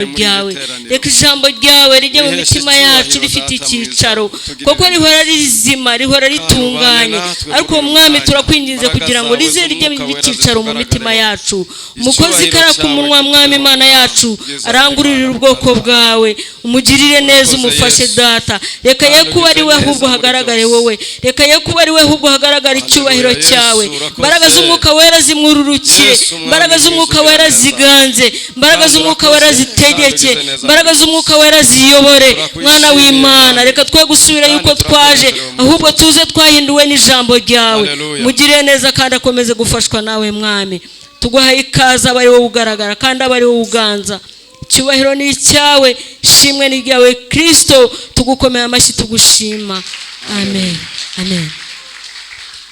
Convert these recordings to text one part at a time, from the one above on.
Ryawe, reka ijambo ryawe rijye mu mitima yacu rifite icyicaro, kuko rihora rizima, rihora ritunganye. Ariko Mwami, turakwinginze kugira ngo rize rijye icyicaro mu mitima yacu. Umukozi ikara ku munwa, Mwami Imana yacu, arangururire ubwoko bwawe, umugirire neza, umufashe Data. Reka ye kuba ari we, ahubwo hagaragare wowe. Reka ye kuba ari we, ahubwo hagaragare icyubahiro cyawe. Imbaraga z'Umwuka Wera zimwururukire, imbaraga z'Umwuka Wera ziganze, imbaraga z'Umwuka Wera zitegeke, imbaraga z'Umwuka Wera ziyobore. Mwana w'Imana, reka twe gusubira yuko twaje, ahubwo tuze twahinduwe n'ijambo ryawe. Mugirire neza kandi akomeze gufashwa nawe. Mwami, tuguhaye ikaze, aba ari wowe ugaragara kandi aba ari wowe uganza. Icyubahiro ni icyawe, ishimwe ni iryawe Kirisito. Tugukomeye amashyi, tugushima. Amen, amen.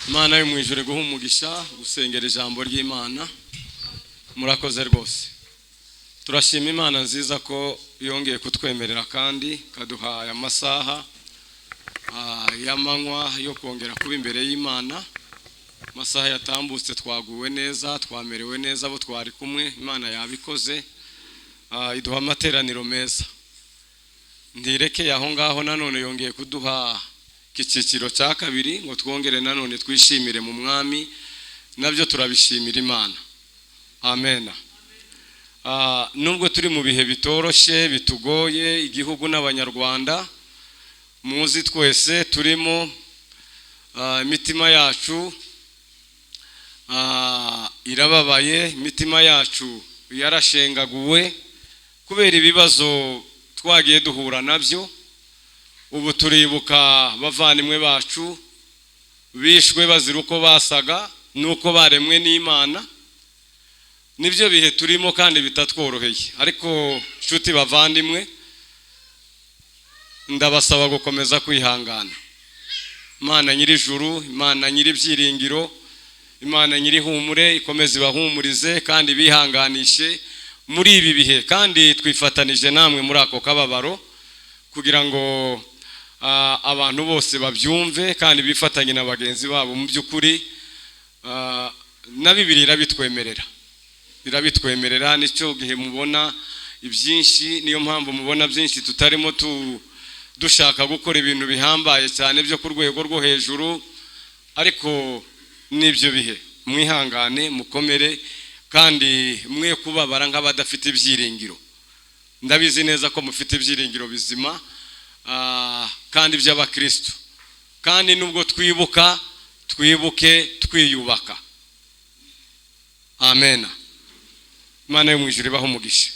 Imana yo mu ijuru guha umugisha gusengera ijambo ry'Imana. Murakoze rwose. Turashima Imana nziza ko yongeye kutwemerera kandi ikaduha aya masaha y'amanywa yo kongera kuba imbere y'Imana. Amasaha yatambutse twaguwe neza, twamerewe neza, abo twari kumwe Imana yabikoze, iduha amateraniro meza. Ntirekeye aho ngaho, nanone yongeye kuduha icyiciro cya kabiri ngo twongere nanone twishimire mu Mwami. Nabyo turabishimira Imana. Amena. Nubwo turi mu bihe bitoroshye, bitugoye, igihugu n'Abanyarwanda muzi twese turimo, imitima yacu irababaye, imitima yacu yarashengaguwe kubera ibibazo twagiye duhura nabyo. Ubu turibuka abavandimwe bacu bishwe bazira uko basaga n'uko baremwe n'Imana. Nibyo bihe turimo kandi bitatworoheye. Ariko nshuti bavandimwe, ndabasaba gukomeza kwihangana. Imana nyir'ijuru, Imana nyir'ibyiringiro, Imana nyir'ihumure ikomeze ibahumurize kandi bihanganishe muri ibi bihe. Kandi twifatanije namwe muri ako kababaro kugira ngo abantu bose babyumve kandi bifatanye na bagenzi babo. Mu by'ukuri na Bibiri irabitwemerera, irabitwemerera. Nicyo gihe mubona ibyinshi, niyo mpamvu mubona byinshi tutarimo dushaka gukora ibintu bihambaye cyane byo ku rwego rwo hejuru. Ariko n'ibyo bihe, mwihangane, mukomere kandi mwe kubabara nk'abadafite ibyiringiro. Ndabizi neza ko mufite ibyiringiro bizima kandi by'abakristo. Kandi nubwo twibuka, twibuke twiyubaka. Amena. Imana yo mu ijuru ibaho umugisha.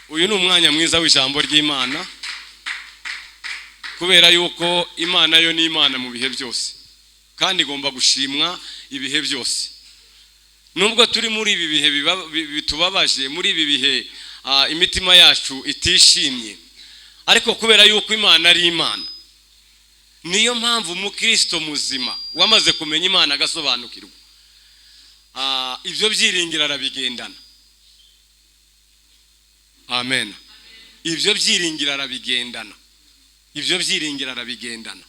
Uyu ni umwanya mwiza w'ijambo ry'Imana, kubera yuko Imana yo ni Imana mu bihe byose kandi igomba gushimwa ibihe byose. Nubwo turi muri ibi bihe bitubabaje, muri ibi bihe imitima yacu itishimye, ariko kubera yuko Imana ari Imana, niyo mpamvu umukristo muzima wamaze kumenya Imana agasobanukirwa, ibyo byiringiro arabigendana. Amen. Ibyo byiringiro arabigendana, ibyo byiringiro arabigendana.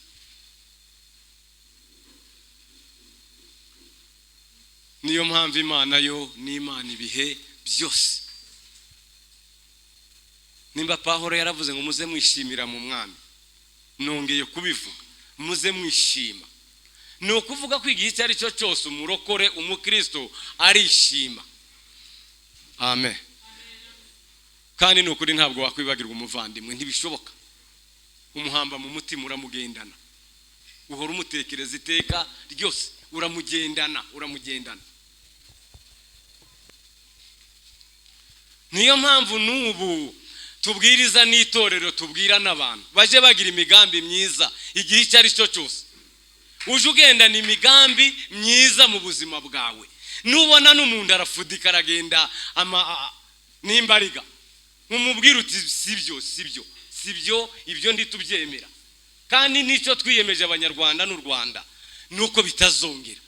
Niyo mpamvu Imana yo ni Imana ibihe byose. Nimba Pahoro yaravuze ngo muze mwishimira mu Mwami, nongeye kubivuga, muze mwishima, ni ukuvuga ko igihe icyo ari cyo cyose umurokore, umukristo arishima. Amen. Kandi ni ukuri, ntabwo wakwibagirwa umuvandimwe, ntibishoboka. Umuhamba mu mutima, uramugendana, uhora umutekereza iteka ryose, uramugendana, uramugendana. Niyo mpamvu n'ubu tubwiriza n'itorero, tubwira n'abantu bajye bagira imigambi myiza igihe icyo ari cyo cyose. Uje ugendana imigambi myiza mu buzima bwawe. Nubona n'umuntu arafudika, aragenda n'imbariga, umubwira uti sibyo, sibyo, sibyo, ibyo ntitubyemera. Kandi nicyo twiyemeje Abanyarwanda n'u Rwanda nuko bitazongera.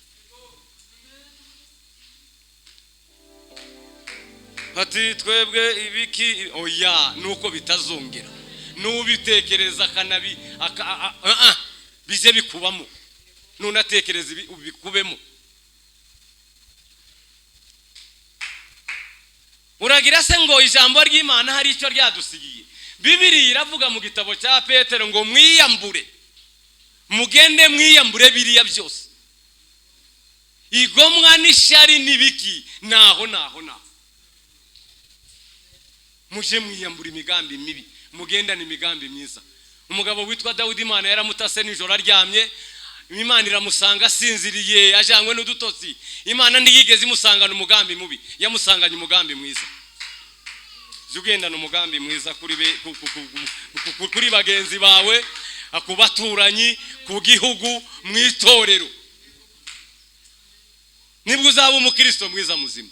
Ati twebwe ibiki, oya, nuko bitazongera. Nubitekereza akanabi bize bikubamo, nunatekereza ibi ubikubemo. Uragira se ngo ijambo ry'Imana hari icyo ryadusigiye? Bibiliya iravuga mu gitabo cya Petero ngo mwiyambure, mugende mwiyambure biriya byose, igomwa n'ishyari n'ibiki, naho naho naho muje mwiyambura imigambi mibi, mugendane imigambi myiza. Umugabo witwa Dawidi, Imana yaramutase nijoro aryamye, Imana iramusanga asinziriye ajanywe n'udutotsi. Imana ntiyigeze imusangana umugambi mubi, yamusanganye umugambi mwiza. Jya ugendana umugambi mwiza kuri bagenzi bawe, ku baturanyi, ku gihugu, mu itorero, nibwo uzaba umukristo mwiza muzima.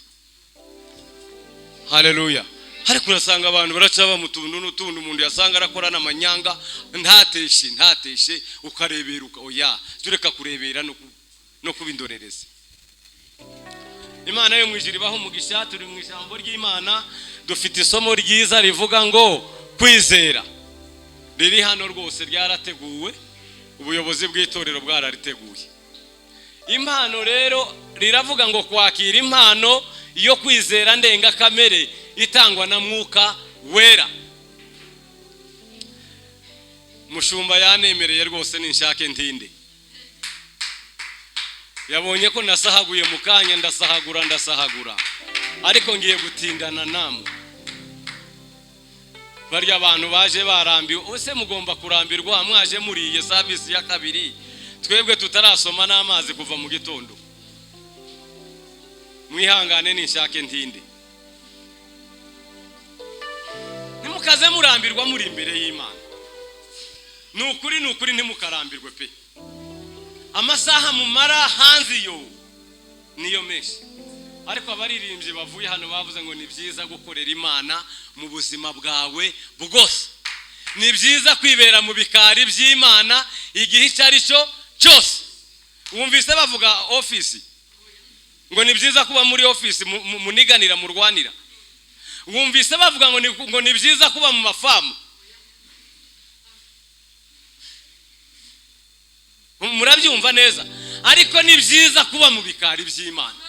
Haleluya. Ariko urasanga abantu baraca mu tuntu n'utundi, umuntu yasanga arakora n'amanyanga, ntateshe ntateshe, ukarebera oya, tureka kurebera no kuba indorerezi. Imana yo mu ijuru ibaho umugisha. Turi mu ijambo ry'Imana, dufite isomo ryiza rivuga ngo kwizera. Riri hano rwose, ryarateguwe, ubuyobozi bw'itorero bwarariteguye. Impano rero riravuga ngo kwakira impano yo kwizera ndengakamere itangwa na Mwuka Wera. Mushumba yanemereye rwose ninshake ntinde, yabonye ko nasahaguye mu kanya, ndasahagura ndasahagura, ariko ngiye gutindana namwe. Barya abantu baje barambiwe, ese mugomba kurambirwa mwaje muriye service ya kabiri, twebwe tutarasoma n'amazi kuva mu gitondo. Mwihangane ninshake ntinde, ntimukaze murambirwa muri imbere y'Imana. Ni ukuri ni ukuri, ntimukarambirwe pe. Amasaha mumara hanze yo niyo menshi, ariko abaririmbyi bavuye hano bavuze ngo ni byiza gukorera Imana mu buzima bwawe bwose, ni byiza kwibera mu bikari by'Imana igihe icyo ari cyo cyose. Wumvise bavuga ofisi ngo ni byiza kuba muri ofisi muniganira murwanira. Wumvise bavuga ngo ni byiza kuba mu mafamu. Murabyumva neza? Ariko ni byiza kuba mu bikari by'Imana.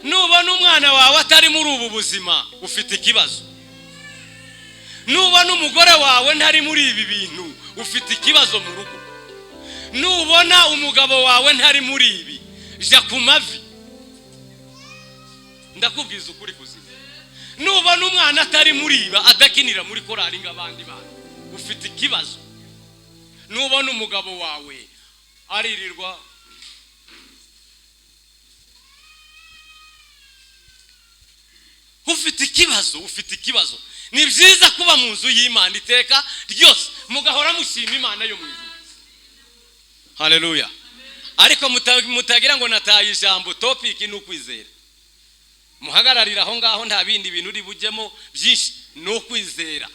Nubona umwana wawe atari muri ubu buzima, ufite ikibazo. Nubona umugore wawe ntari muri ibi bintu, ufite ikibazo mu rugo. Nubona umugabo wawe ntari muri ibi, jya ku mavi, ndakubwiza ukuri kuzima. Nubona umwana atari muri iba, adakinira muri korali nk'abandi bantu, ufite ikibazo. Nubona umugabo wawe aririrwa ufite ikibazo, ufite ikibazo. Ni byiza kuba mu nzu y'Imana iteka ryose, mugahora mushima Imana yo mu ijuru. Haleluya. Ariko mutagira ngo nataye ijambo, topic ni ukwizera. Muhagararira aho ngaho, nta bindi bintu uri bujyemo byinshi, ni ukwizera.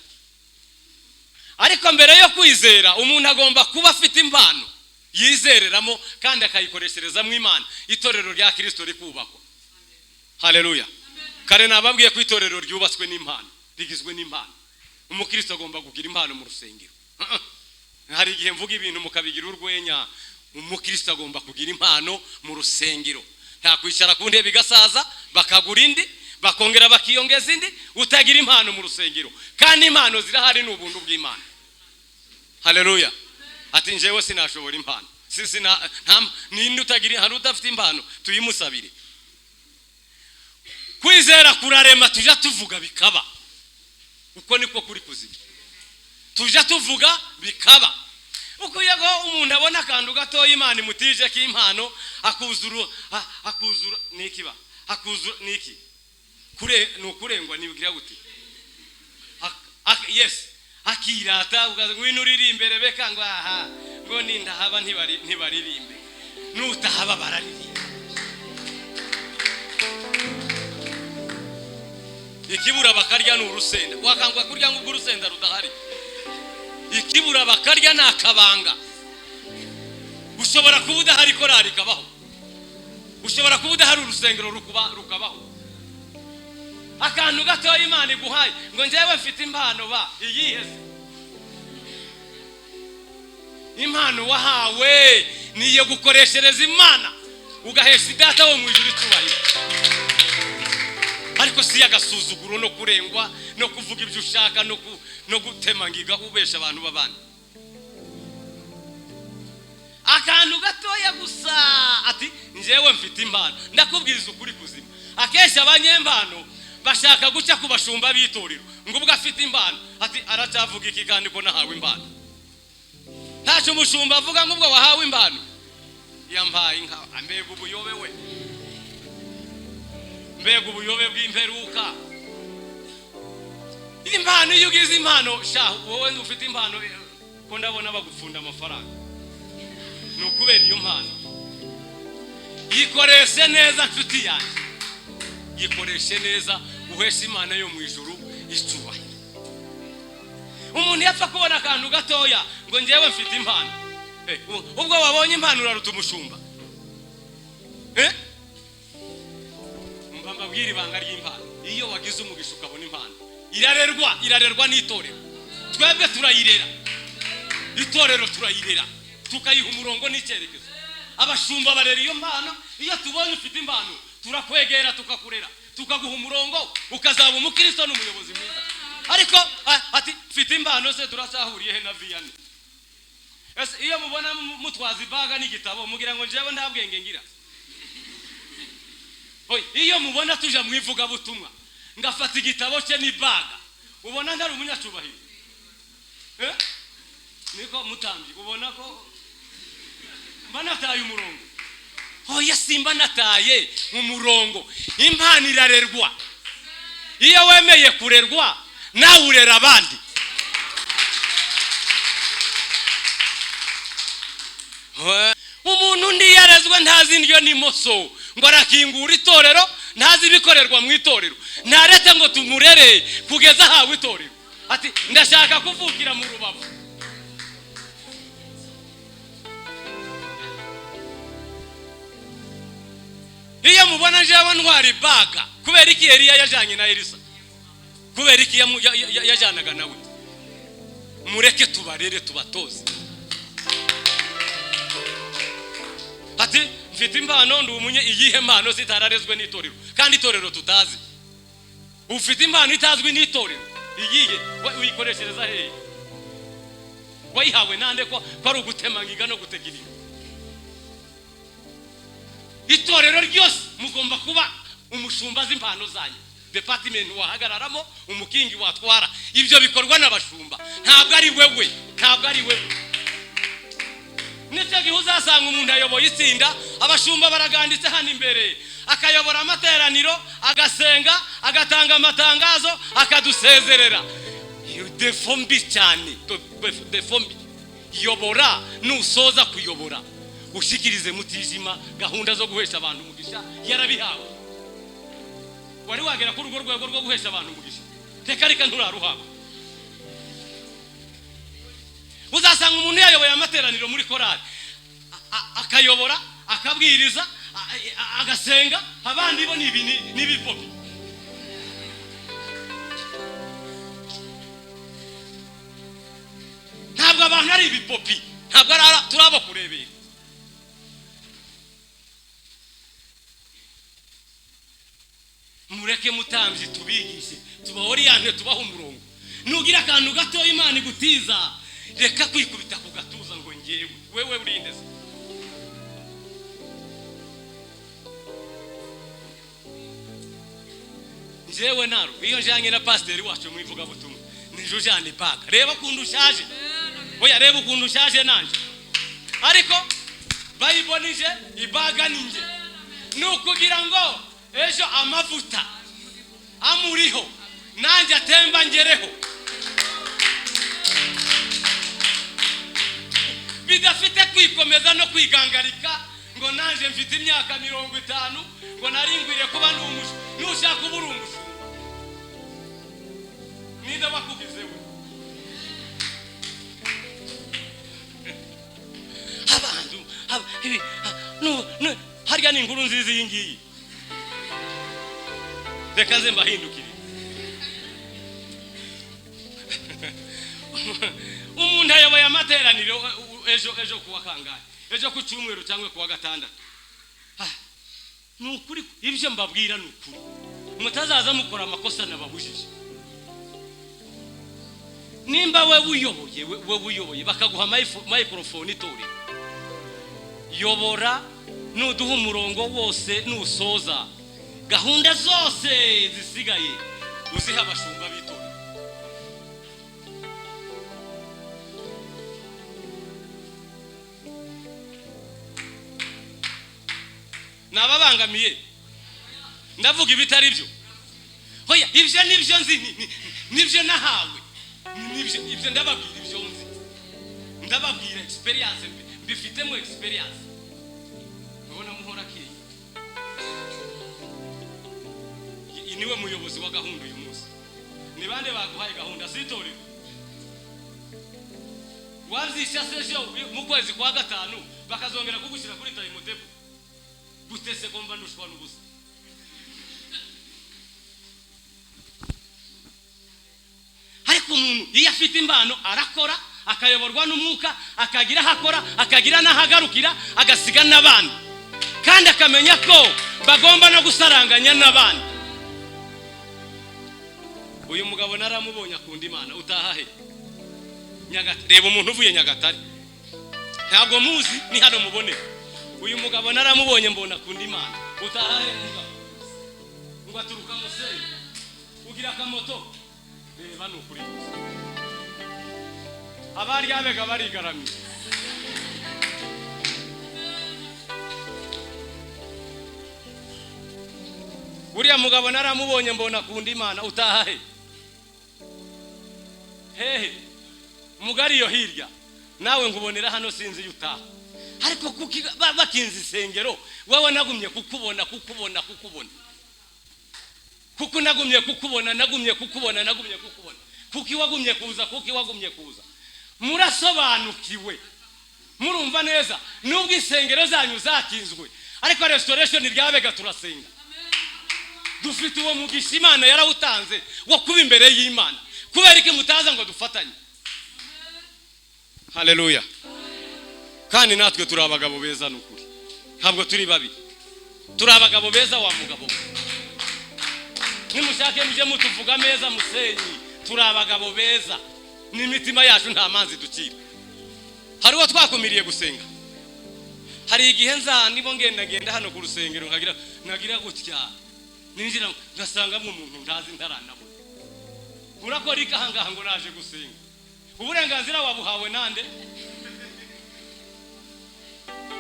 Ariko mbere yo kwizera, umuntu agomba kuba afite impano yizereramo kandi akayikoresherezamo Imana, itorero rya Kristo rikubakwa. Haleluya. Kare nababwiye ko itorero ryubatswe n'impano, rigizwe n'impano. Umukristo agomba kugira impano mu rusengero. Hari igihe mvuga ibintu mukabigira urwenya. Umukristo agomba kugira impano mu rusengero. Nta kwicara ku ntebe igasaza, bakagura indi, bakongera bakiyongeza indi, utagira impano mu rusengero. Kandi impano zirahari, ni ubuntu bw'Imana. Haleluya. Ati njyewe sinashobora impano, ninde utagira, hari udafite impano tuyimusabire. Kwizera kurarema, tujya tuvuga bikaba. Uko niko kuri kuzima, tujya tuvuga bikaba. Ukuye ko umuntu abona akantu gatoya Imana imutije k'impano, akuzura akuzura nikiba akuzura niki kure, ni ukurengwa nibwira gute? Yes, akirata ukaza ngwino uririmbe beka ngo aha ngo nindahaba ntibaririmbe, nutahaba bararirimba. Ikibura bakarya ni urusenda, wakangwa kurya ngo urusenda rudahari. Ikibura bakarya ni akabanga. Ushobora kuba udahari korali ikabaho, ushobora kuba udahari urusengero rukabaho. Akantu gatoya Imana iguhaye ngo njyewe mfite impano, ba iyihe se? Impano wahawe niyo gukoreshereza Imana, ugahesha Data wo mu ijuru icyubahiro. Ariko si agasuzuguro no kurengwa no kuvuga ibyo ushaka no gutema ngiga ubesha abantu babandi. Akantu gatoya gusa ati njyewe mfite impano. Ndakubwiriza ukuri kuzima, akenshi abanyempano bashaka guca ku bashumba b'itorero ngo ubwo afite impano ati aracyavuga iki kandi ko nahawe impano. Ntacyo umushumba avuga ngo ubwo wahawe impano. Yampaye inka, mbega ubuyobe we, mbega ubuyobe bw'imperuka. Impano, iyo ugize impano sha, wowe ufite impano ko ndabona bagupfunda amafaranga, ni ukubera iyo mpano. Yikoreshe neza nshuti yanjye, yikoreshe neza, uheshe Imana yo mu ijuru icyubahiro. Umuntu yapfa kubona akantu gatoya ngo njyewe mfite impano. Ubwo wabonye impano uraruta umushumba. Mba mbabwira ibanga ry'impano. Iyo wagize umugisha ukabona impano, irarerwa, irarerwa n'itorero. Twebwe turayirera, itorero turayirera, tukayiha umurongo n'icyerekezo. Abashumba barera iyo mpano. Iyo tubonye ufite impano turakwegera, tukakurera, tukaguha umurongo, ukazaba umukristo n'umuyobozi mwiza. Ariko ati mfite impano se turacyahuriye he na Vianney? Ese iyo mubona mutwaza ibaga n'igitabo mugira ngo njyewe nta bwenge ngira? Iyo mubona tuja mu ivugabutumwa ngafata igitabo cye n'ibaga, ubona ntari umunyacubahiro? Niko mutambyi, ubona ko mba nataye umurongo? Oya, simba nataye umurongo. Impano irarerwa. Iyo wemeye kurerwa nawe urera abandi. Umuntu undi yarezwe ntazi indyo n'imoso, ngo arakingura itorero, ntazi ibikorerwa mu itorero, ntaretse ngo tumurere kugeza ahawe itorero. Ati ndashaka kuvukira mu Rubavu. Iyo mubona njyewe ntwara ibaga, kubera iki Eliya yajanye na Elisa? Kubera iki yajanaga nawe? Mureke tubarere, tubatoze. Ati mfite impano, ndi umunye. Iyihe mpano zitararezwe n'itorero kandi itorero tutazi? Ufite impano itazwi n'itorero, iyihe? Uyikoreshereza hehe? Wayihawe nande ko ari ugutema ngiga no guteginira? Itorero ryose mugomba kuba umushumba z'impano zanyu, department wahagararamo, umukingi watwara. Ibyo bikorwa n'abashumba, ntabwo ari wewe, ntabwo ari wewe. Nicyo gihe uzasanga umuntu ayoboye itsinda, abashumba baraganditse hano imbere, akayobora amateraniro, agasenga, agatanga amatangazo, akadusezerera. Defo mbi cyane, defo mbi. Yobora, nusoza kuyobora ushikirize Mutijima gahunda zo guhesha abantu umugisha yarabihawe. Wari wagera kuri urwo rwego rwo guhesha abantu umugisha? Reka reka, nturaruhabwa. Uzasanga umuntu yayoboye amateraniro muri korali, akayobora, akabwiriza, agasenga, abandi bo ni ibipopi. Ntabwo abantu ari ibipopi, ntabwo turabo kurebera. Mureke mutambyi tubigishe, tubaoriyante, tubahe umurongo. Nugira akantu gato Imana igutiza, reka kwikubita ku gatuza ngo ngewe wewe urindeze. Njewe naro iyo njanye na pasiteri wacu mu ivugabutumwa, nijo jane baga. Reba ukuntu ushaje, oya reba ukuntu ushaje nanje, ariko bayibonije ibaga ninjye. Ni ukugira ngo ejo amavuta amuriho nanjye atemba ngereho, bidafite kwikomeza no kwigangarika ngo nanjye mfite imyaka 50 ngo naringwire kuba ndi umushu. Nushaka uba uri umushumba, ninde wakugize we? Abantu harya ni inkuru nziza iyi ngiyi. Reka nze mbahindukire. Umuntu ayoboye amateraniro ejo kuwa kangahe? Ejo ku cyumweru cyangwa kuwa gatandatu. Ni ukuri ibyo mbabwira ni ukuri. Mutazaza mukora amakosa nababujije. Nimba we uyoboye, we uyoboye bakaguha microphone itorero, yobora, nuduha umurongo wose, nusoza gahunda zose zisigaye uziha abashumba b'itorero. Nababangamiye ndavuga ibitari byo. Hoya ibyo nibyo nzi, nibyo nahawe, nibyo ibyo ndababwira, ibyo nzi ndababwira, experience mbifitemo experience. Ubona muhora kiye niwe muyobozi wa gahunda uyu munsi. Ni bande baguhaye gahunda? Si itorero. Wabyisha sejo mu kwezi kwa 5 bakazongera kugushyira kuri timetable. Gutese ko mba ndushwa n'ubusa. Ariko umuntu iyo afite impano arakora, akayoborwa n'umwuka, akagira aho akora, akagira n'ahagarukira, agasiga n'abandi, kandi akamenya ko bagomba no gusaranganya n'abandi. Uyu mugabo naramubonye akunda Imana. Utaha he? Nyagatare. Reba umuntu uvuye Nyagatare, ntabwo muzi, ni hano mubone. Uyu mugabo naramubonye mbona akunda Imana. Utaha he mugabo? Ngo aturuka Musenyi. Ugira akamoto? Reba ni ukuri. Abari abega barigaramiye. Uriya mugabo naramubonye mbona akunda Imana. Utaha he? Hehe mugari yo hirya, nawe ngubonera hano sinzi iyo utaha. Ariko kuki bakinze isengero, wowe nagumye kukubona kukubona kukubona, kuko nagumye kukubona, nagumye kukubona, nagumye kukubona, kuki wagumye kuza, kuki wagumye kuza. Murasobanukiwe, murumva neza. Nubwo isengero zanyu zakinzwe, ariko restoration ryabega turasenga. Dufite uwo mugisha Imana yarawutanze wo kuba imbere y'Imana. Kubera iki mutaza ngo dufatanye? Haleluya. Kandi natwe turi abagabo beza nukuri, ntabwo turi babi, turi abagabo beza wa mugabo. Nimushake mujye mutuvuga meza Musenyi, turi abagabo beza n'imitima yacu nta manzi dukira. Hari uwo twakumiriye gusenga. Hari igihe nza nibo ngenda ngenda hano ku rusengero nkagira gutya, ninjira ngasangamo umuntu ntazi ntaranabona. Urakora iki ahangaha? Ngo naje gusenga. Uburenganzira wabuhawe nande?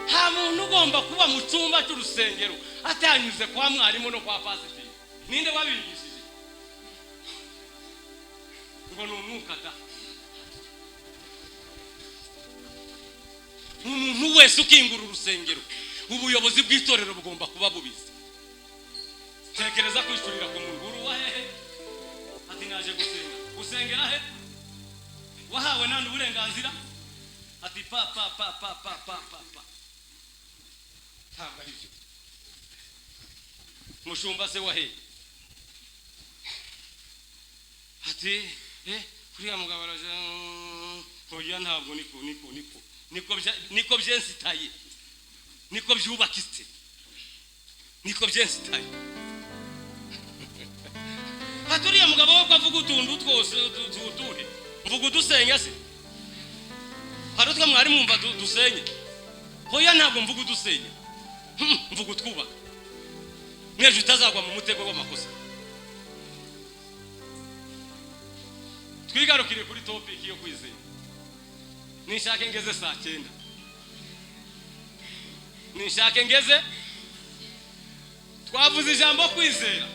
Nta muntu ugomba kuba mu cyumba cy'urusengero atanyuze kwa mwarimu no kwa pasiteri. Ninde wabigishije? Ngo ni umwuka da. Umuntu wese ukingura urusengero, ubuyobozi bw'itorero bugomba kuba bubizi. Tekereza kwishurira ku muntu uri hehe? Ati naje gusenga. Usengera he? Wahawe nande uburenganzira? Ati pa pa pa pa pa pa pa pa. Ntabwo ari byo. Mushumba se wahe? Ati kuriya mugabo araje, hoya ntabwo niko niko niko niko niko byensitaye, niko byubakitse, niko byensitaye. Ati uriya mugabo we ko avuga utuntu twose tuture, mvuga udusenya se? Hari utwo mwari mwumva dusenye? Hoya ntabwo mvuga udusenya, mvuga utwubaka. Mweje utazagwa mu mutego w'amakosa. Twigarukire kuri topic yo kwizera. Nishake ngeze saa 9. Nishake ngeze. Twavuze ijambo kwizera,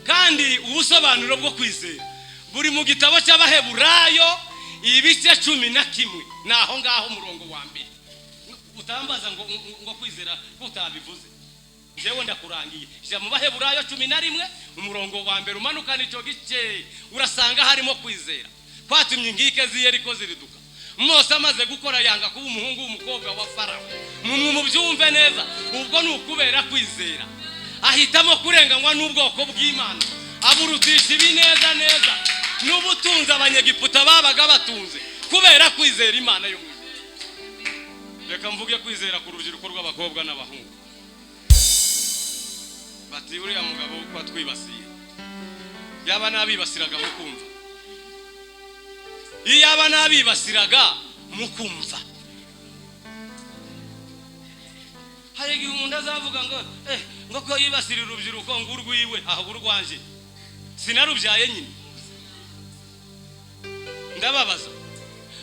kandi ubusobanuro bwo kwizera buri mu gitabo cy'Abaheburayo ibice 11, naho ngaho umurongo wa 2. Utambaza ngo kwizera kutabivuze, jewe ndakurangiye. Ija mu Baheburayo 11 umurongo wa 2 umanuka nicyo gice, urasanga harimo kwizera kwatumye inkike z'Yeriko ziriduka. Mose amaze gukora yanga kuba umuhungu w'umukobwa wa Farawo. Mubyumve neza, ubwo ni ukubera kwizera. Ahitamo kurenganywa n'ubwoko bw'Imana, aburutisha ibineza neza n'ubutunzi abanyegiputa babaga batunze, kubera kwizera Imana yo mu ijuru. Reka mvuge kwizera ku rubyiruko rw'abakobwa n'abahungu. Bati uriya mugabo uko atwibasiye, yaba nabibasiraga mukumva, iyaba nabibasiraga mukumva. Hari igihe umuntu azavuga ngo ngo ko yibasira urubyiruko ngo urwiwe, aho urwanje sinarubyaye nyine. Ndababaza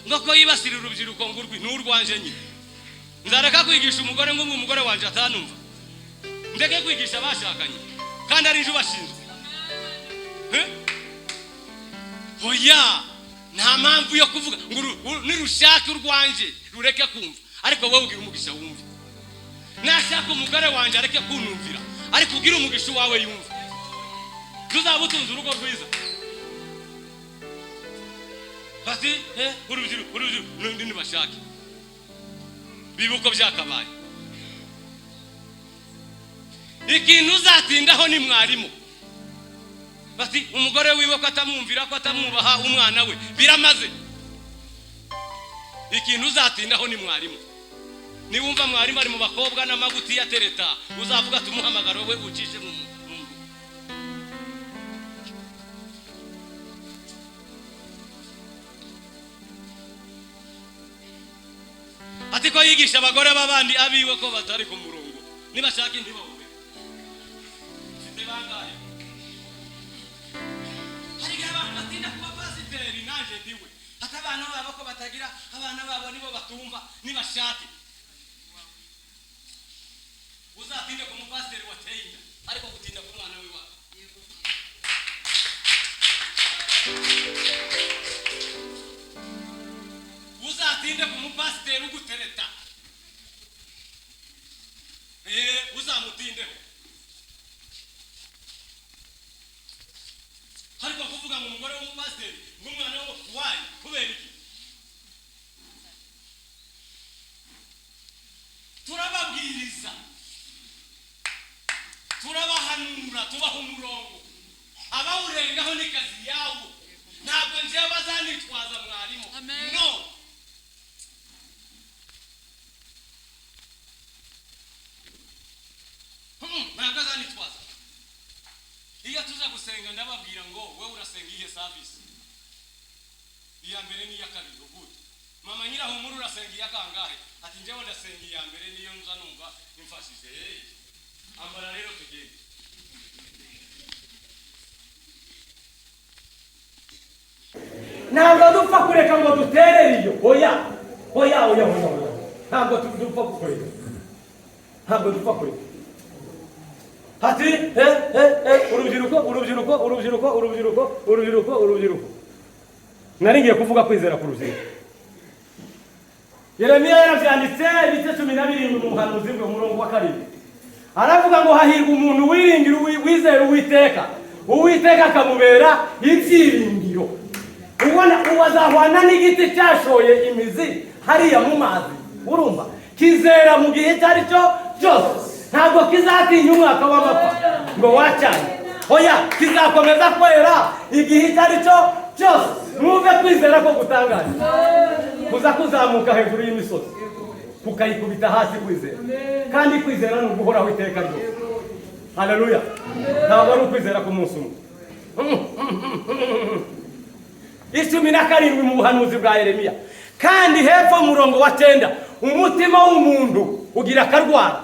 ngo ko yibasira urubyiruko ngo urwi n'urwanje nyine, nzareka kwigisha umugore ngo umugore wanje atanumva, ndeke kwigisha abashakanye kandi ari nje ubashinzwe? Oya, nta mpamvu yo kuvuga ngo nirushake urwanje rureke kumva, ariko wowe ugira umugisha wumve. Nashaka umugore wanje areke kunumvira, ariko ugira umugisha wawe yumve, tuzaba utunze urugo rwiza. Bati urubyiruko n'undi ntibashake biba uko byakabaye. Ikintu uzatindaho ni mwarimu. Bati umugore wiwe ko atamwumvira, ko atamwubaha, umwana we biramaze. Ikintu uzatindaho ni mwarimu. Niwumva mwarimu ari mu bakobwa n'amaguti ya tereta, uzavuga ati umuhamagaro we ucishe mu ati ko yigisha abagore b'abandi abiwe ko batari ku murongo, nibashaka ntibahube. Mfite bangahe? Hari igihe abantu batinda kuba pasiteri, naje ndiwe, ati abana babo ko batagira, abana babo nibo batumva, nibashake. Uzatinde ku mupasiteri wateye inda, ariko gutinda ku mwana w'iwawe. Uzatinde ku mupasiteri ugutereta, uzamutindeho. Ariko kuvuga ngo umugore w'umupasiteri ngo umwana we wayi, kubera iki? Turababwiriza, turabahanura, tubaha umurongo, abawurengaho ni kazi yawo. Ntabwo njyewe bazanitwaza mwarimu. No, ntabwo azanitwaza. Iyo tuza gusenga ndababwira ngo wowe urasenga iyihe service? Iya mbere n'iya kabiri. Ubundi mama Nyirahumura urasenga iya kangahe? Ati njyewe ndasenga iya mbere, niyo nza numva imfashije. Ambara rero tugende. Ntabwo dupfa kureka ngo duterere iyo. Oya, oya, oya, oya, oya. Ntabwo dupfa kureka, ntabwo dupfa kureka. Ati urubyiruko, urubyiruko, urubyiruko, urubyiruko, urubyiruko, urubyiruko. Nari ngiye kuvuga kwizera ku rubyiruko. Yeremiya yarabyanditse ibice 17 mu buhanuzi bwe, umurongo wa 7. Aravuga ngo hahirwa umuntu wiringira wizera Uwiteka, Uwiteka akamubera ibyiringiro. Ubona uwazahwana n'igiti cyashoye imizi hariya mu mazi, urumva kizera mu gihe icyo ari cyo cyose, ntabwo kizatinya umwaka w'amapfa ngo wacanye. Oya, kizakomeza kwera igihe icyo ari cyo cyose. Mwumve kwizera ko gutangaje, kuza kuzamuka hejuru y'imisozi kukayikubita hasi kwizera. Kandi kwizera ni uguhoraho iteka ryose. Haleluya. Ntabwo ari ukwizera ku munsi umwe. 17 mu buhanuzi bwa Yeremiya. Kandi hepfo murongo wa 9, umutima w'umuntu ugira akarwara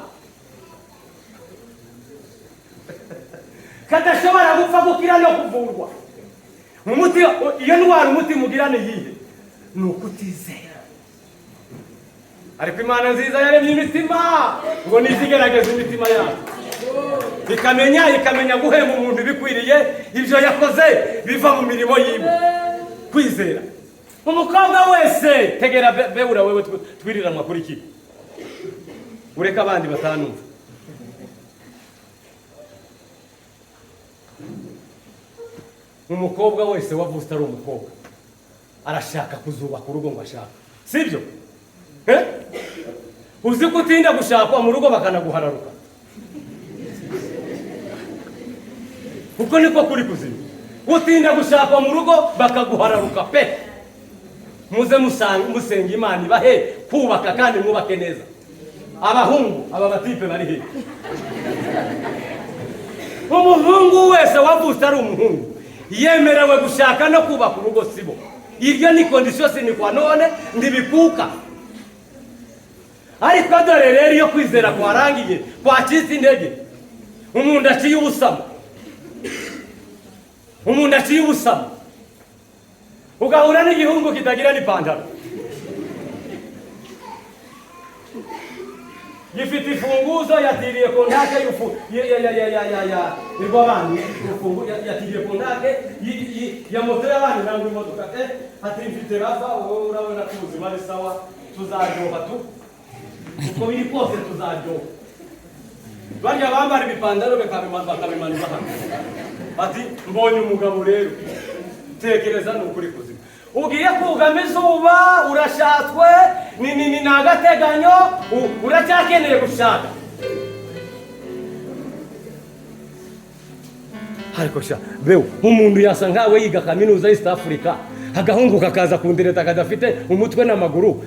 kadashobora gupfa gukira no kuvurwa. Umutima, iyo ndwara umutima ugira ni iyihe? Ni ukutizera. Ariko Imana nziza yaremye imitima ngo nizigerageze imitima yacu, ikamenya guhemba umuntu ibikwiriye ibyo yakoze biva mu mirimo yiwe. Kwizera. Umukobwa wese tegera beura wewe twiriranwa kuri iki, ureka abandi batanumva. Umukobwa wese wavutse ari umukobwa arashaka kuzubaka urugo ngo ashaka, sibyo? Uzi ko utinda gushakwa mu rugo bakanaguhararuka, kuko niko kuri kuzima. Utinda gushakwa mu rugo bakaguhararuka pe. Muze musenga Imana ibahe kubaka kandi mwubake neza. Abahungu aba batipe bari he? Umuhungu wese wavutse ari umuhungu yemerewe gushaka no kubaka urugo, sibo? Iryo ni condition sine qua non, ntibikuka. Ariko dore rero, iyo kwizera kwarangiye, kwacitse intege, umuntu aciye ubusamo, umuntu aciye ubusamo, ugahura n'igihungu kitagira n'ipantaro, gifite imfunguzo, yatiriye contact y'ufu ya ya ya ya ya ya ya irw'abandi urufungu, yatiriye contact ya moto y'abandi nangwa imodoka, ati mfite rafa. Wowe urabona ko ubuzima ari sawa, tuzaryoha tu, uko biri kose tuzaryoha. Barya bambara ibipantaro bakabimanuza hano, ati mbonye umugabo rero. Tekereza, ni ukuri kuzima, ugiye kugama izuba, urashatswe, ni agateganyo, uracyakeneye gushaka. Ariko sha bewe, umuntu yasa nkawe yiga kaminuza East Africa, agahungu kakaza kundereta kadafite umutwe n'amaguru.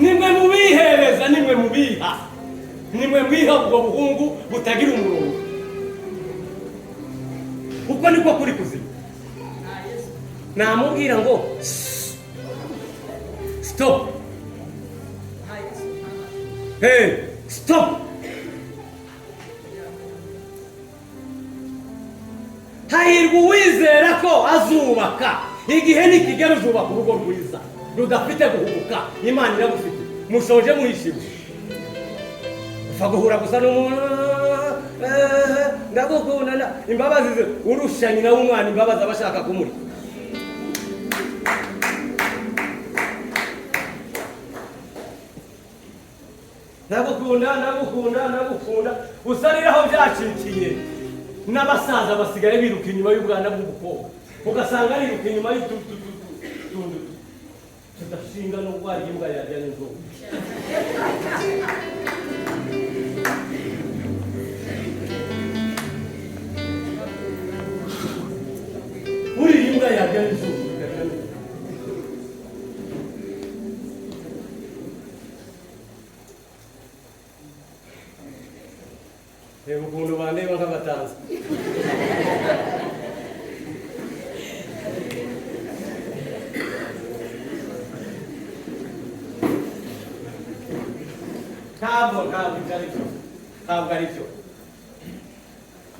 Nimwe mubihereza, nimwe mubiha, nimwe mwiha ubwo buhungu butagira umurongo. Uko niko kuri kuzima. Namubwira ngo stop, hey, stop. Hahirwa uwizera ko azubaka. Igihe nikigera uzubaka urugo rwiza rudafite guhubuka. Imana iragufite, mushoje muhishiwe. Upfa guhura gusa n'umuntu, ndagukunda, imbabazi ze urusha nyina w'umwana imbabazi, aba ashaka kumurya. Ndagukunda, ndagukunda, ndagukunda, usariraho byacikiye. N'abasaza basigaye biruka inyuma y'ubwana bw'umukobwa, ugasanga ariruka inyuma y'utuntu tudashinga n'ubwo hari imbwa yarya n'inzoga. Buriya imbwa yarya n'inzoga, ikarya n'inzoga. Reba ukuntu bandeba nk'abatanzi. Ntabwo ibyo ari byo, ntabwo ari byo.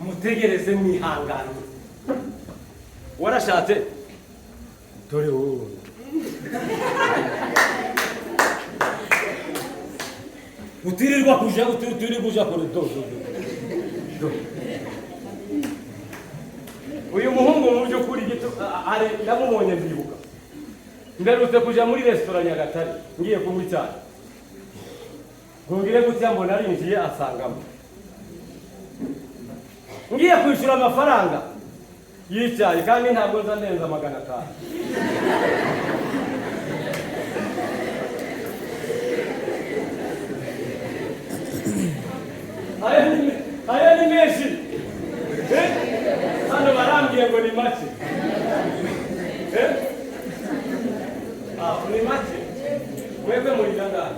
Mutegereze mwihangane. Warashatse, dore wowe utirirwa kuja, utirirwa uja kure. Do do do do, uyu muhungu mu by'ukuri gito ari ndamubonye, ndibuka mperutse kuja muri resitora Nyagatare, ngiye kunywa icyayi, ngire gutya mbona arinjiye asangamo. Ngiye kwishyura amafaranga y'icyayi, kandi ntabwo nza ndenza 500. Aya ni menshi. Eh? Hano barambwiye ngo ni make. Eh? Ah, ni make. Mwebwe muri angahe?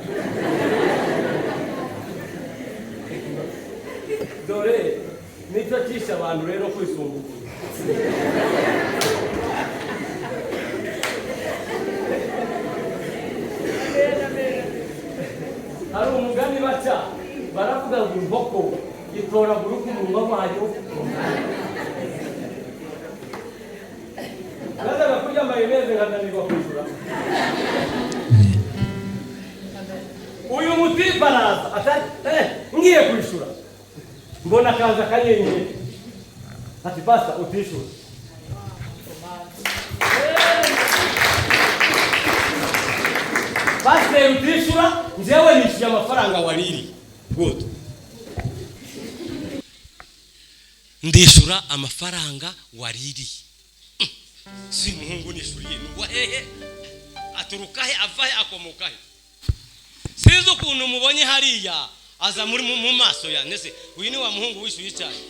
Dore nicyo cyishe abantu rero, kwisumbukuza. Hari umugani baca, baravuga ngo inkoko itoragura uko umunwa wayo. Nazaga kurya mayoneze nkananirwa kwishyura. Uyu mutipe araza atari ngiye kwishyura, mbona akaza akanyenyeri, ati pastor, utishyura. Pasiteri, utishyura, njyewe nishyuye amafaranga waririye. Good, ndishyura amafaranga waririye. Si umuhungu nishyuriye ni uwa hehe? Aturuka he? Ava he? Akomoka he? Sinzi ukuntu mubonye hariya, aza muri mu maso ya ndetse uyu ni wa muhungu wishyuye icyayi.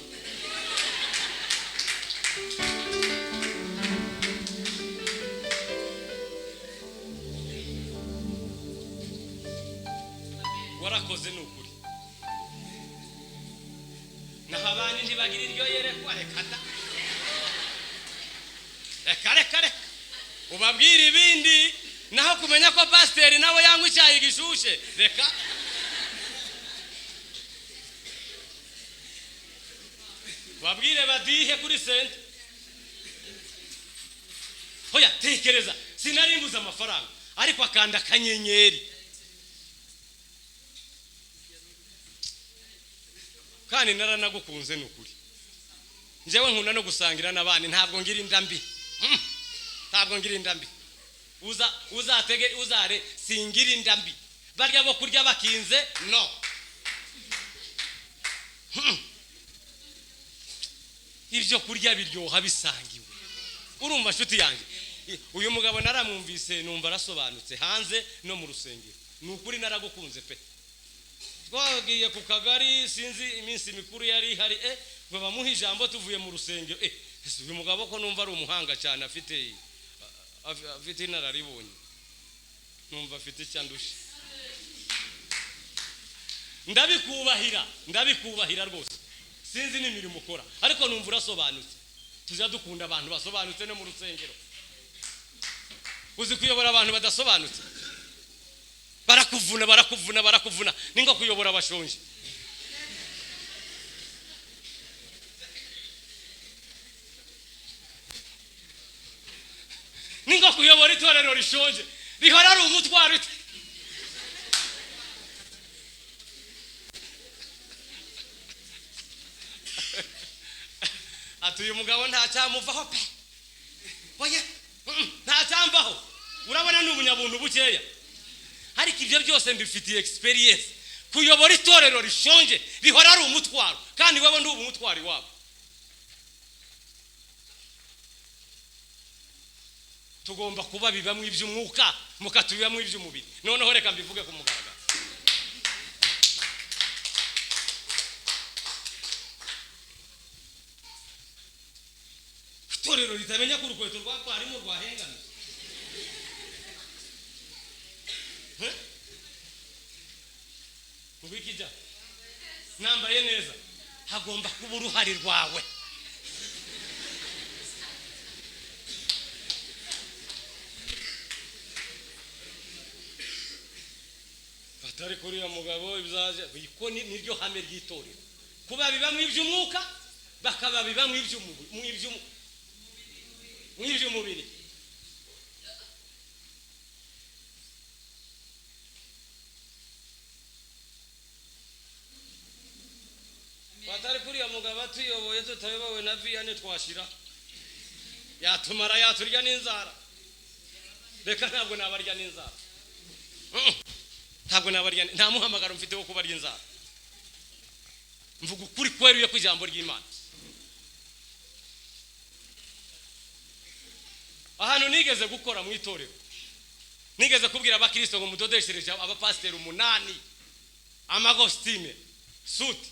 Warakoze ni ukuri. Naho abandi ntibagira iryo yerekwa, reka da, reka reka reka ubabwire ibindi. Naho kumenya ko pasiteri nawe yanywa icyayi gishushe, reka. Babwire badihe kuri sente. Hoya tekereza, sinarimbuza amafaranga ariko akanda akanyenyeri. Kandi naranagukunze ni ukuri. Njyewe nkunda no gusangira n'abandi, ntabwo ngira inda mbi. Ntabwo ngira inda mbi. Uzatege uzare, singira inda mbi. Barya bo kurya bakinze, no. Ibyo kurya biryoha bisangiwe. Urumva nshuti yanjye, uyu mugabo naramwumvise numva arasobanutse hanze no mu rusengero. Ni ukuri naragukunze pe. Twagiye ku kagari, sinzi iminsi mikuru yari ihari, ngo bamuhe ijambo tuvuye mu rusengero. Uyu mugabo ko numva ari umuhanga cyane, afite inararibonye, numva afite icyo andusha. Ndabikubahira, ndabikubahira rwose. Sinzi n'imirimo ukora ariko numva urasobanutse. Tujya dukunda abantu basobanutse no mu rusengero. Uzi kuyobora abantu badasobanutse, barakuvuna barakuvuna barakuvuna, ni nko kuyobora abashonje. Ni nko kuyobora itorero rishonje rihora ari umutwaro. Ati uyu mugabo ntacyamuvaho pe. Oya, ntacyamvaho. Urabona ni umunyabuntu bukeya. Ariko ibyo byose mbifitiye experience. Kuyobora itorero rishonje rihora ari umutwaro, kandi wewe ndi umutwaro iwabo. Tugomba kuba bibamwe iby'umwuka, mukatubibamwe iby'umubiri. Noneho reka mbivuge ku mugaragaro. Itorero ritamenya ko urukweto rwa twarimu rwahengamye. Ngwikijya nambaye neza, hagomba kuba uruhare rwawe. Batari kuri ya mugabo ibyaje ko niryo hame ry'itorero, kuba bibamwe iby'umwuka bakaba bibamwe iby'umubiri. Batari kuri ya mugabo atuyoboye tutayobowe na Vianney twashira, yatumara yaturya n'inzara. Reka ntabwo nabarya n'inzara, ntabwo nabarya, nta muhamagaro mfite wo kubarya inzara. Mvuga ukuri kweruye ku ijambo ry'Imana. Ahantu nigeze gukora mu itorero, nigeze kubwira abakristo ngo mudodeshereje abapasiteri 8 amagostime suti.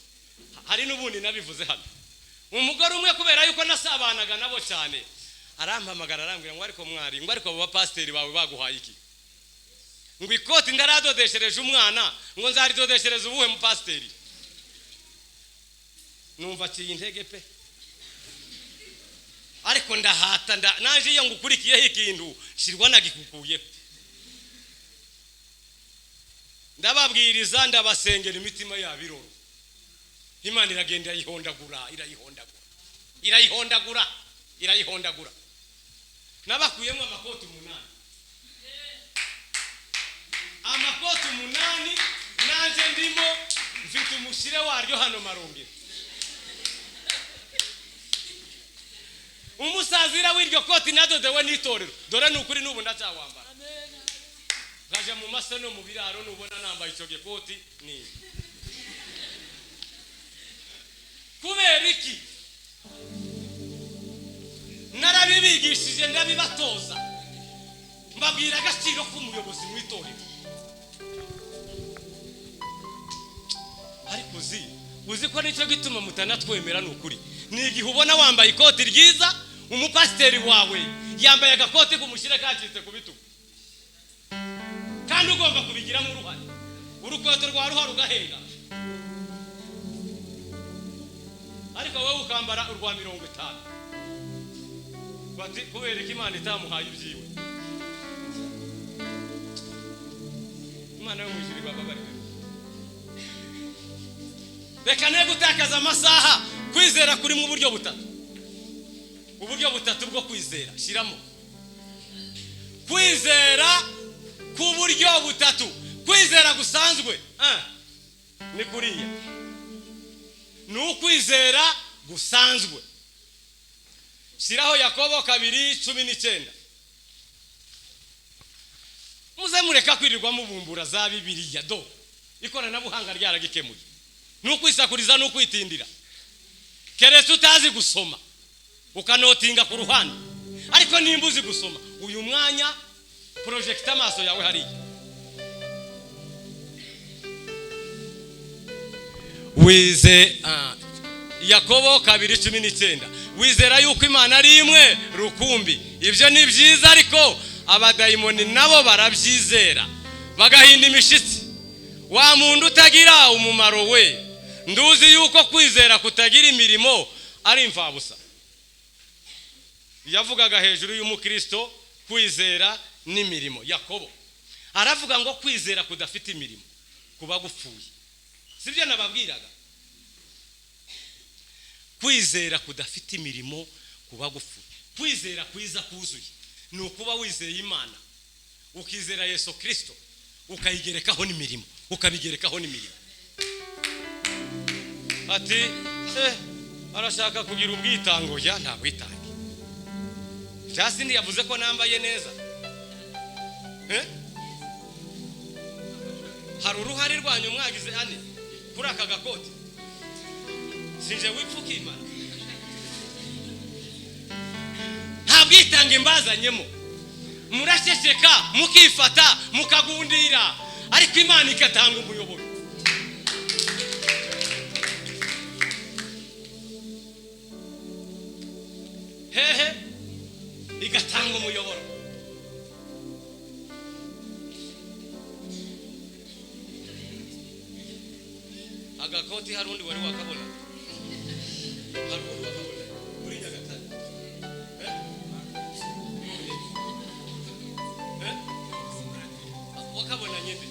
Hari n'ubundi nabivuze hano. Umugore umwe kubera yuko nasabanaga nabo cyane, arampamagara arambwira ngo ariko mwari, ngo ariko abo bapasiteri bawe baguhaye iki? Ngo ikoti ndaradodeshereje umwana, ngo nzaridodeshereza ubuhe mupasiteri? Numva aciye intege pe. Ariko ndahata, naje iyo ngukurikiyeho ikintu shirwa nagikukuyeho. Ndababwiriza, ndabasengera, imitima yabo iroro. Imana iragenda irayihondagura, irayihondagura, irayihondagura, irayihondagura. Nabakuyemo amakoti 8, amakoti 8 nanje ndimo mfite umushire waryo hano Marongero. Umusazira w'iryo koti nadodewe n'itorero, dore ni ukuri n'ubu ndacyawambara. Ngaje mu mase no mu biraro nubona nambaye icyo gikoti ni kubera iki? Narabibigishije, ndabibatoza, mbabwira agaciro k'umuyobozi mu itorero. Ariko uzi ko nicyo gituma mutanatwemera ni ukuri. Ni igihe ubona wambaye ikoti ryiza, umupasiteri wawe yambaye agakoti k'umushyire kacitse ku bitugu, kandi ugomba kubigiramo uruhare. Urukweto rwa ruha rugahenga, ariko wowe ukambara urwa 50. Bati kubera ko Imana itamuhaye ibyiwe. Imana yo mu ijuru ibababarire. Reka ne gutakaza amasaha. Kwizera kuri mu buryo butatu, uburyo butatu bwo kwizera. Shyiramo kwizera ku buryo butatu. Kwizera gusanzwe ni kuriya, ni ukwizera gusanzwe. Shyiraho Yakobo 2:19. Muze mureka kwirirwa mubumbura za Bibiliya, do ikoranabuhanga ryaragikemuye. Ni ukwisakuriza, ni ukwitindira. Keretse utazi gusoma ukanotinga ku ruhande, ariko nimba uzi gusoma uyu mwanya projecta amaso yawe hariya. Wize Yakobo 2:19, wizera yuko Imana ari imwe rukumbi. Ibyo ni byiza, ariko abadayimoni nabo barabyizera bagahinda imishitsi. Wa muntu utagira umumaro we, nduzi yuko kwizera kutagira imirimo ari imfabusa. Yavugaga hejuru y'umukristo kwizera n'imirimo. Yakobo aravuga ngo kwizera kudafite imirimo kuba gupfuye. Sibyo nababwiraga? Kwizera kudafite imirimo kuba gupfuye. Kwizera kwiza kuzuye ni ukuba wizeye Imana, ukizera Yesu Kristo, ukayigerekaho n'imirimo, ukabigerekaho n'imirimo. Ati arashaka kugira ubwitango, ya nta bwitange. Justin yavuze ko nambaye neza. Hari uruhare rwanyu mwagize ane kuri aka gakoti. Sinje wipfuka Imana. Nta bwitange mbazanyemo. Murashesheka, mukifata, mukagundira, ariko Imana ikatanga umuyoboro. Hehe, igatanga umuyoboro. Agakoti hari undi wari wakabona? Hari undi wakabona muri Nyagatare? Wakabona nyine.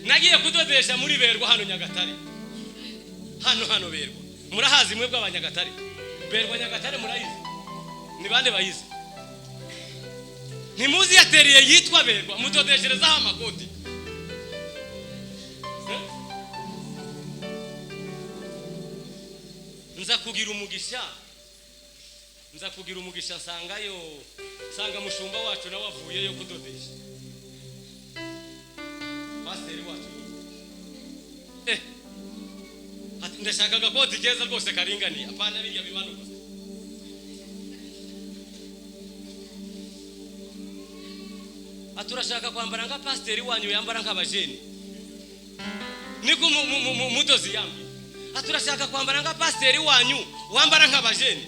Nagiye kudodesha muri Berwa hano Nyagatare. Hano Berwa. Murahazi mwe bw'abanyagatare. Berwa Nyagatare murayizi? Ni bande bayizi? Ntimuzi yateriye yitwa Berwa, mudodesherezaho amakoti. Nza kugira umugisha. Nza kugira umugisha sangayo, sanga mushumba wacu nawe avuyeyo kudodesha. Pasiteri wacu. Ati ndashaka agakoti keza rwose karinganiye, apana birya bimanuka. Ati urashaka kwambara nka pasiteri wanyu yambara nk'abajeni. Niko mudozi yambi. Ati urashaka kwambara nka pasiteri wanyu wambara nk'abajeni.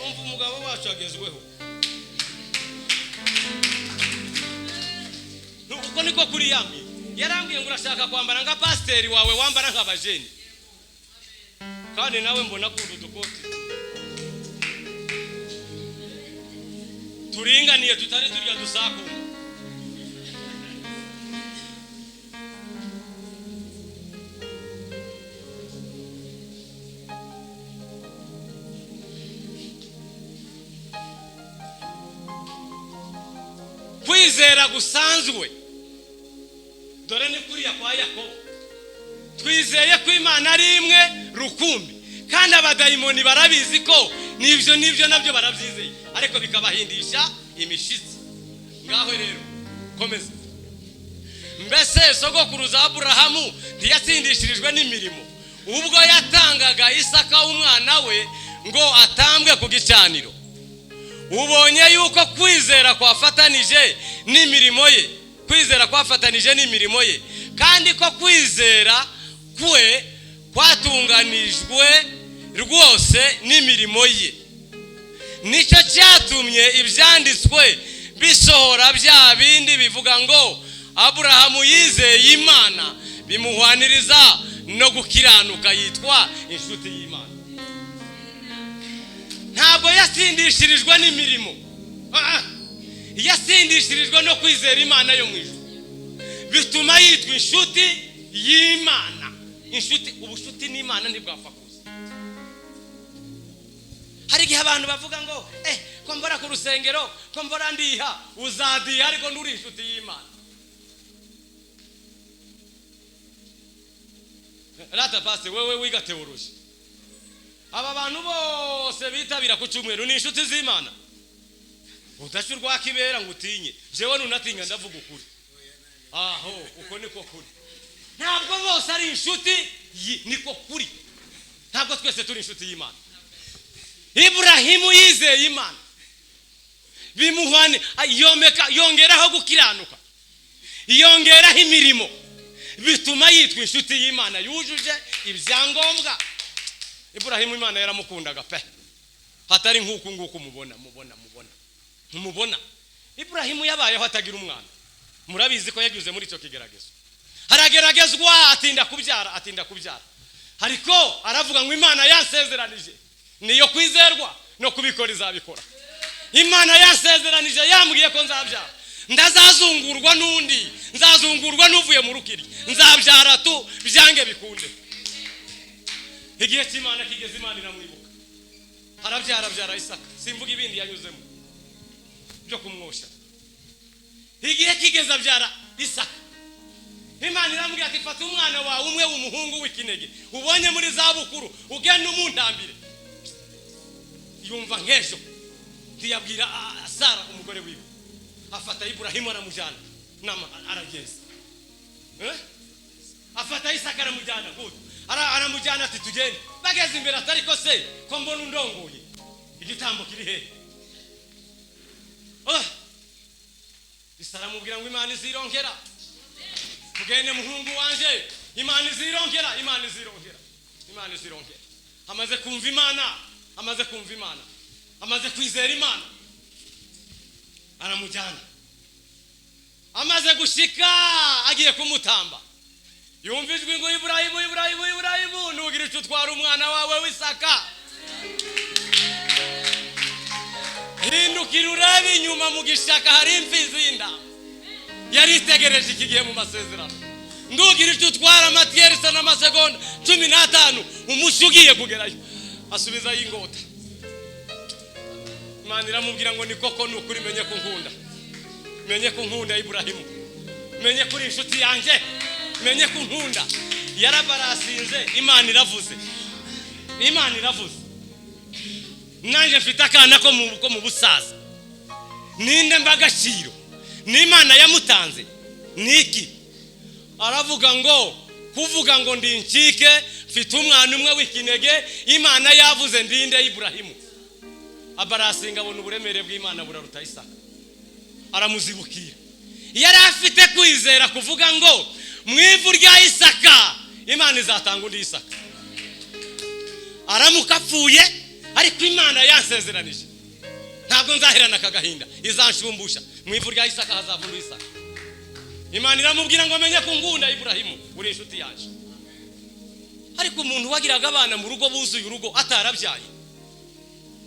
Umva umugabo wacu agezweho. Uko niko kuri yambi. Yarambwiye ngo urashaka kwambara nka pasiteri wawe wambara nk'abajeni. Kandi nawe mbona ko udukoti turinganiye tutari turya dusakuma. Kwizera gusanzwe, dore ni kuriya kwa Yakobo. Twizeye ko Imana ari imwe rukumbi, kandi abadayimoni barabizi ko nibyo nibyo nabyo barabyizeye, ariko bikabahindisha imishitsi. Ngaho rero komeza. Mbese sogokuruza Aburahamu ntiyatsindishirijwe n'imirimo ubwo yatangaga Isaka umwana we ngo atambwe ku gicaniro? Ubonye yuko kwizera kwafatanije n'imirimo ye, kwizera kwafatanije n'imirimo ye, kandi ko kwizera kwe kwatunganijwe Rwose n'imirimo ye. Nicyo cyatumye ibyanditswe bisohora bya bindi bivuga ngo Aburahamu yizeye Imana bimuhwaniriza no gukiranuka, yitwa inshuti y'Imana. Ntabwo yatsindishirijwe n'imirimo, yatsindishirijwe no kwizera Imana yo mu ijuru, bituma yitwa inshuti y'Imana. Inshuti, ubushuti n'Imana ntibwapfa kuza. Hari igihe abantu bavuga ngo ko mbora ku rusengero, ko mbora ndiha. Uzadiha ariko nturi inshuti y'Imana. Rata pasi wewe wiga teoloji, aba bantu bose bitabira ku cyumweru ni inshuti z'Imana. Udashyurwa kibera ngo utinye, jewe nunatinya ndavuga ukuri. Aho uko niko kuri. Ntabwo bose ari inshuti, niko kuri. Ntabwo twese turi inshuti y'Imana. Ibrahimu yizeye Imana bimuhane, yomeka, yongeraho gukiranuka, yongeraho imirimo, bituma yitwa inshuti y'Imana yujuje ibyangombwa. Ibrahimu Imana yaramukundaga pe, hatari nk'uku nguku mubona mubona mubona mubona. Ibrahimu yabayeho atagira umwana. Murabizi ko yagize muri icyo kigeragezo, harageragezwa, atinda kubyara, atinda kubyara, ariko aravuga ngo Imana yansezeranije niyo kwizerwa no kubikora izabikora. Imana yansezeranije yambwiye ko nzabyara, ndazazungurwa n'undi, nzazungurwa n'uvuye mu rukiri, nzabyara tu byange bikunde. Igihe cy'Imana kigeze, Imana iramwibuka, arabyara, abyara Isaka. Simvuga ibindi yanyuzemo byo kumwosha. Igihe kigeze abyara Isaka. Imana iramubwira ati fata umwana wawe umwe w'umuhungu w'ikinege ubonye muri zabukuru ugende umuntambire. Yumva nk'ejo ntiyabwira Sara umugore wiwe. Afata Ibrahimu aramujyana, arageza. Afata Isaka aramujyana, aramujyana ati tugende. Bageze imbere ati ariko se ko mbona undongoye, igitambo kiri hehe? Isara aramubwira ngo Imana izironkera, tugende muhungu wanje, Imana izironkera, Imana izironkera, Imana izironkera. Amaze kumva Imana, amaze kumva Imana, amaze kwizera Imana, aramujyana. Amaze gushika agiye kumutamba, yumva ijwi ngo Ibrahimu, Ibrahimu, Ibrahimu, ntugira icyo utwara umwana wawe w'Isaka. Hindukira urebe inyuma mu gishaka hari imfizi y'intama yari itegereje iki gihe mu masezerano. Ndugira icyo utwara amatiyerisa n'amasegonda 15, umushyi ugiye kugerayo. Asubizayo ingota. Imana iramubwira ngo ni koko ni ukuri, menye ko nkunda, menye ko nkunda Ibrahimu, menye ko uri inshuti yanjye, menye ko nkunda. Yarabarasinze, Imana iravuze, Imana iravuze. Nanjye mfite akana ko mu busaza, ninde mbagaciro? Ni Imana yamutanze. Niki aravuga ngo kuvuga ngo ndi incike, mfite umwana umwe w'ikinege, Imana yavuze ndinde Ibrahimu. Abarasinga abona uburemere bw'Imana buraruta Isaka, aramuzibukira. Yari afite kwizera kuvuga ngo mu ivu rya Isaka Imana izatanga undi Isaka. Aramuka apfuye ariko Imana yansezeranije ntabwo nzaherana aka gahinda, izanshumbusha. Mu ivu rya Isaka hazava undi Isaka. Imana iramubwira ngo amenye ko ngunda Ibrahimu, uri inshuti yaje. Ariko umuntu wagiraga abana mu rugo buzuye urugo atarabyaye,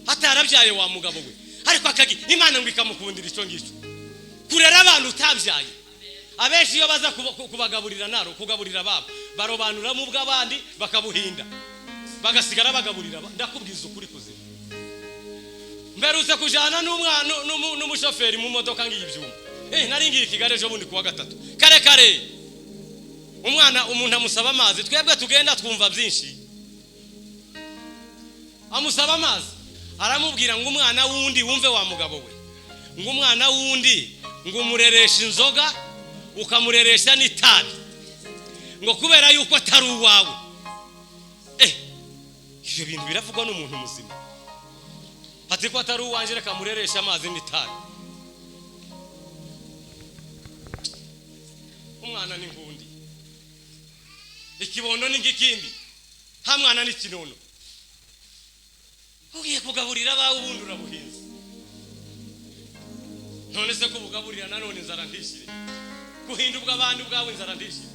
atarabyaye wa mugabo we, ariko akagi Imana ngo ikamukundira icyo ngicyo. Kurera abantu utabyaye, abenshi iyo baza kubagaburira naro kugaburira babo barobanura mu bw'abandi bakabuhinda, bagasigara bagaburira. Ndakubwiza ukuri kuzima. Mberutse kujana n'umwana n'umushoferi mu modoka ngiye ibyuma. Nari ngiye Kigali ejo bundi kuwa gatatu kare kare. Umwana umuntu amusaba amazi, twebwe tugenda twumva byinshi. Amusaba amazi, aramubwira ngo umwana wundi wumve wa mugabo we, ngo umwana wundi ngo umureresha inzoga ukamureresha n'itabi, ngo kubera yuko atari uwawe. Ibyo bintu biravugwa n'umuntu muzima. Ati ko atari uwanje reka mureresha amazi n'itabi. Umwana ni nkundi, ikibondo ni ngikindi, nta mwana ni kinono. Ugiye kugaburira abawe ubundi urabuhinze. None se kubugaburira nanone inzara ntishire. Guhinda ubw'abandi ubwawe inzara ntishire.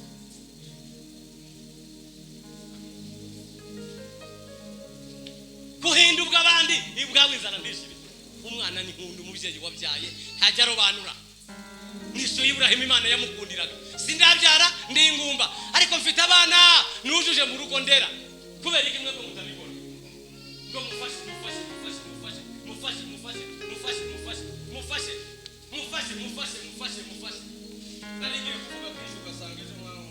Guhinda ubw'abandi ubwawe inzara ntishire. Umwana ni nkunda umubyeyi wabyaye ntajya arobanura. Niso Ibrahim Imana yamukundiraga. Sindabyara ndi ingumba ariko mfite abana nujuje mu rugo ndera. Kubera iki mwebwe mutabikora? Ngo mufashe mufashe mufashe mufashe mufashe mufashe mufashe mufashe mufashe mufashe mufashe mufashe mufashe. Nari ngiye kuvuga byinshi ugasanga ejo mwana.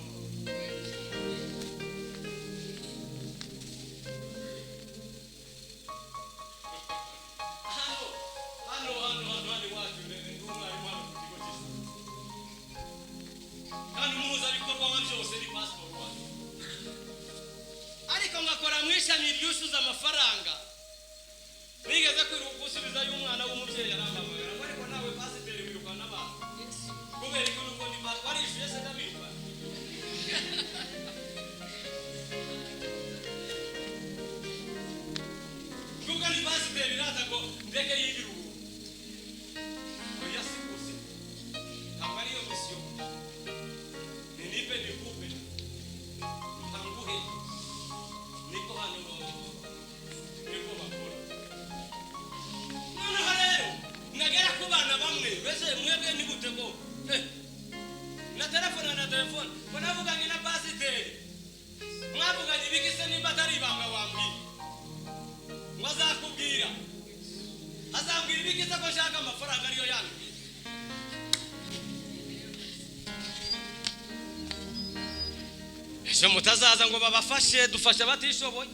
Hano hano hano hano hano iwacu ndi umwarimu hano ku kigo cy'ishuri. Kandi umuhuzabikorwa wa byose ni pasiporo wacu. Ariko ngakora mu ishami ryusuza amafaranga. Nigeze gusubizayo umwana w'umubyeyi arampamagara ngo ariko nawe pasiteri wirukana abantu. Kubera ko nuko ndi warishyuye se ndabirwa. Kuko ni pasiteri rata ngo ndeke yibiruhu. Oya si kose. Ntabwo ariyo misiyo. Ninipe nikupe. Ntanguhe. Niko hano niko bakora. Noneho rero nagera ku bana bamwe bese mwebwe ni gute ko na telefone na telefone ngo navuganye na pasiteri mwavuganye ibiki se nimba atari ibanga wambwiye ngo azakubwira azambwira ibiki se ko nshaka amafaranga ariyo yambwiye. Ejo mutazaza ngo babafashe dufashe abatishoboye.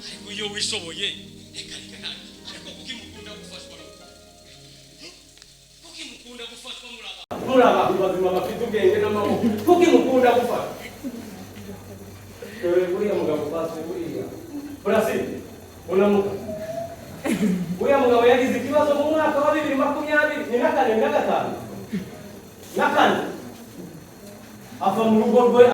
Ariko iyo wishoboye reka reka ariko kuki mukunda gufashwa? Kuki mukunda gufashwa muri aba? Muri abantu bazima bafite ubwenge n'amaboko. Kuki mukunda gufashwa? Dore buriya mugabo basi buriya. Brazil unamuka. Uriya mugabo yagize ikibazo mu mwaka wa 2024 na 4 na 5. Ava mu rugo rwe.